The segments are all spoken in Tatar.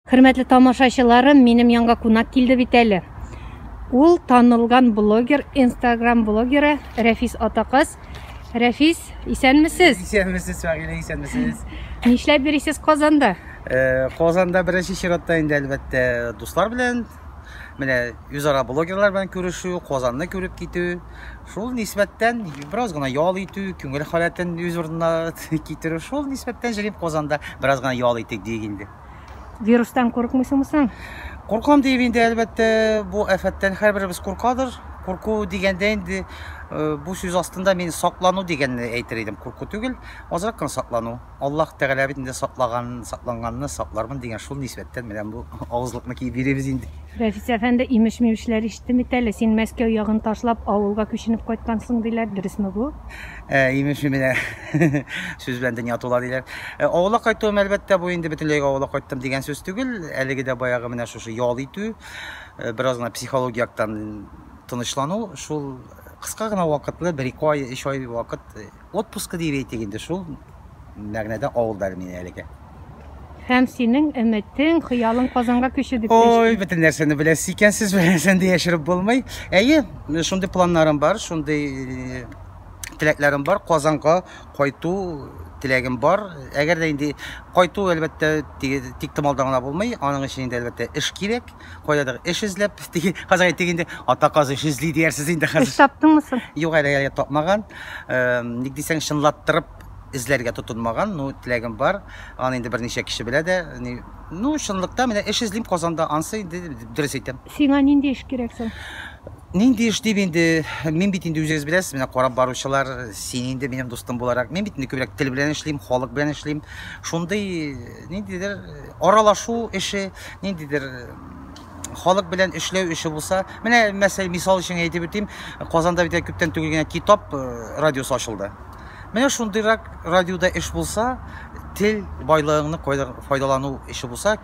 Хөрмәтле тамашачыларым, минем янга кунак килде бит әле. Ул танылган блогер, Instagram блогеры Рәфис Атаказ. Рәфис, исәнмесез? Исәнмесез, Фәгыйлә, исәнмесез. Нишләп йөрисез Казанда? Э, Казанда беренче чиратта инде әлбәттә дуслар белән, менә үзара блогерлар белән күрешү, Казанны күреп китү, шул нисбәттән бераз гына ял итү, күңел халәтен үз урынына китерү, шул нисбәттән җөрим Казанда бераз гына ял итик диек инде. Вирустан курыкмыйсыңмы соң? Куркам диеп инде, әлбәттә, бу афәттән һәрберебез куркадыр. Курку дигәндә инде э, бу сүз астында мин саклану дигәнне әйтер идем. Курку түгел, азрак кына саклану. Аллаһ Тәгалә бит инде саклаган, сакланганны саклармын дигән шул нисбәттән менә бу авызлыкны киеп йөрибез инде. Рәфис әфәнде, имеш-мимешләр ишеттем бит әле. Син Мәскәү ягын ташлап, авылга күченеп кайткансың диләр. Дөресме бу? Ә, имеш менә сүз белән дөнья тула диләр. Ә, авылга кайтуым, әлбәттә, бу инде бөтенләйгә авылга кайттым дигән сүз түгел. Әлеге дә баягы менә шушы ял итү, э, бераз гына психологик яктан тынычлану, шул кыска гына вакытлы, бер-ике ай, өч ай вакыт э, отпуска дип әйтик инде, шул мәгънәдә авылда әле мин әлегә. Һәм синең өметең, хыялың Казанга күчү дип Ой, бөтен нәрсәне беләсез икәнсез, бер нәрсәне дә яшереп булмый. Әйе, шундый планнарым бар, шундый э, теләкләрем бар. Казанга кайту теләгем бар. Әгәр дә инде кайту, әлбәттә, тик томалда гына булмый. Аның өчен инде, әлбәттә, эш кирәк. Кайдадыр эш эзләп, теге, хәзер әйтик инде, ата каз эш эзли диярсез инде хәзер. Эш таптыңмы соң? Юк, әле әле тапмаган. Э, ник дисәң, чынлаттырып эзләргә тотынмаган, ну, теләгем бар. Аны инде берничә кеше белә дә. Ну, чынлыкта менә эш эзлим Казанда, ансы инде дөрес әйтәм. Сиңа нинди эш кирәк соң? Нинди эш дип инде, мин бит инде үзегез беләсез, менә карап баручылар, син инде минем дустым буларак, мин бит инде күбрәк тел белән эшлим, халык белән эшлим. Шундый ниндидер аралашу эше, ниндидер халык белән эшләү эше булса, менә мәсәл, мисал өчен әйтеп үтим, Казанда бит күптән түгел генә Китап э, радиосы ачылды. Менә шундыйрак радиода эш булса, тел байлыгыңны файдалану эше булса,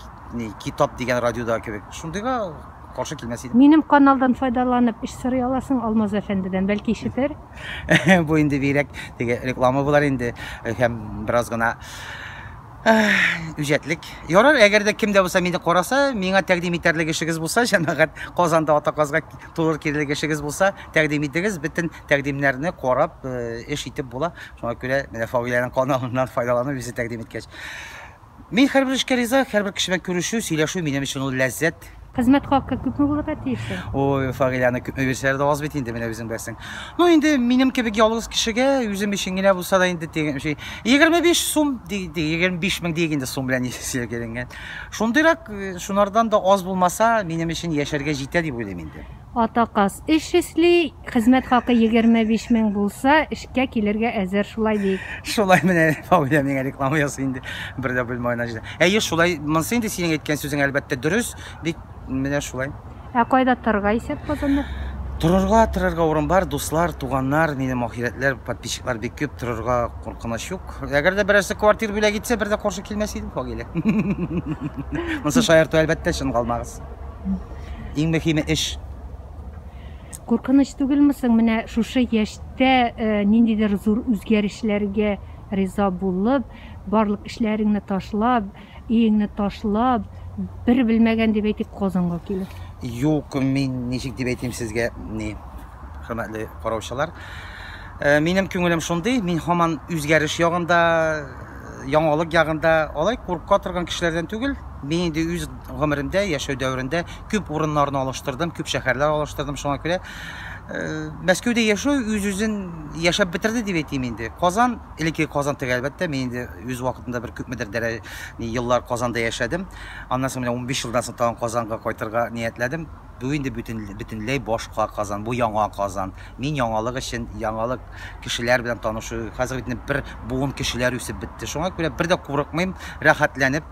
Китап дигән радиода кебек, шундыйга каршы килмәс идем. Минем каналдан файдаланып эш сорый аласың Алмаз әфәндедән, бәлки ишетер. Бу инде бигрәк теге реклама булар инде һәм бераз гына үҗәтлек. Ярар, әгәр дә кем дә булса мине караса, миңа тәкъдим итәрлек эшегез булса, җәмәгать, Казанда ата казга туры килерлек эшегез булса, тәкъдим итегез. Бөтен тәкъдимнәрне карап, э, эш итеп була. Шуңа күрә менә Фагыйләнең каналыннан файдаланып үзе тәкъдим иткәч. Мин һәрбер эшкә риза, һәрбер кеше белән күрешү, сөйләшү минем өчен ул ләззәт. Хезмәт хакы күпме булырга тиеш соң? Ой, Фагыйләне күпме бирсәләр дә аз бит инде, менә үзең беләсең. Ну, инде минем кебек ялгыз кешегә, үзем өчен генә булса да инде дигән шей, 25 сум, 25 мең диек инде сум белән исәпләнгән. Шундыйрак, э, шунардан да аз булмаса, минем өчен яшәргә җитә дип уйлыйм инде. Ата каз эш эшли, хезмәт хакы 25 мең булса, эшкә килергә әзер, шулай диик. Шулай менә, Фәүзия миңа реклама ясый инде, бер дә белмәгән җирдә. Әйе, шулай, монысы инде синең әйткән сүзең әлбәттә дөрес, бик менә шулай. Ә кайда торырга исәп Казанда? Торырга, торырга урын бар, дуслар, туганнар, минем ахирәтләр, подписчиклар бик күп, торырга куркыныч юк. Әгәр дә берәрсе квартир бүләк итсә, бер дә каршы килмәс идем, Фагилә. Монысы шаярту, әлбәттә, чынга алмагыз. Иң мөһиме эш. Куркыныч түгелме соң менә шушы яшьтә э, ниндидер зур үзгәрешләргә риза булып, барлык эшләреңне ташлап, өеңне ташлап, бер белмәгән дип әйтик, Казанга килеп? Юк, мин ничек дип әйтим сезгә, ни, хөрмәтле караучылар. Э, минем күңелем шундый, мин һаман үзгәреш ягында, яңалык ягында алай курка торган кешеләрдән түгел. Мин инде үз гомеремдә, яшәү дәверендә күп урыннарны алыштырдым, күп шәһәрләр алыштырдым. Шуңа күрә э, Мәскәүдә яшәү үз-үзен яшәп бетерде дип әйтим инде. Казан, элекке Казан теге әлбәттә, мин инде үз вакытында бер күпмедер дәрә еллар Казанда яшәдем. Аннан соң менә 15 елдан соң тагын Казанга кайтырга ниятләдем. Бу инде бөтен, бөтенләй башка Казан, бу яңа Казан. Мин яңалык өчен, яңалык кешеләр белән танышу. Хәзер бит инде бер буын кешеләр үсеп бетте. Шуңа күрә бер дә курыкмыйм, рәхәтләнеп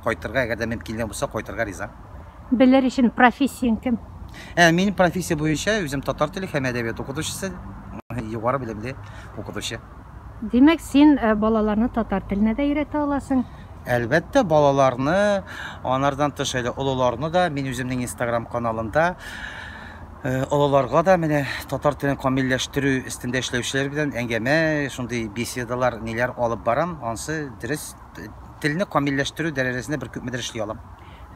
кайтырга, әгәр дә мөмкинлек булса, кайтырга риза. Белер өчен профессияң кем? Ә, минем профессия буенча үзем татар теле һәм әдәбият укытучысы, югары белемле укытучы. Димәк, син э, балаларны татар теленә дә өйрәтә аласың? Әлбәттә, балаларны, анардан тыш әле олыларны да, мин үземнең Instagram каналында э, олыларга да менә татар телен камилләштерү өстендә эшләүчеләр белән әңгәмә, шундый беседалар, ниләр алып барам. Ансы дөрес, телне камилләштерү дәрәҗәсендә бер күпмедер эшли алам.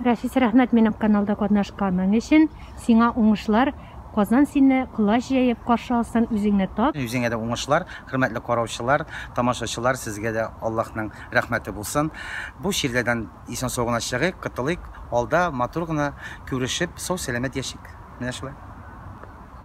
Рәфис, рәхмәт минем каналда катнашканың өчен. Сиңа уңышлар. Казан сине колач җәеп каршы алсын, үзеңне тап. Үзеңә дә уңышлар, хөрмәтле караучылар, тамашачылар, сезгә дә Аллаһның рәхмәте булсын. Бу чирләрдән исән-сау гына чыгыйк, котылыйк, алда матур гына күрешеп, сау-сәламәт яшик. Менә шулай.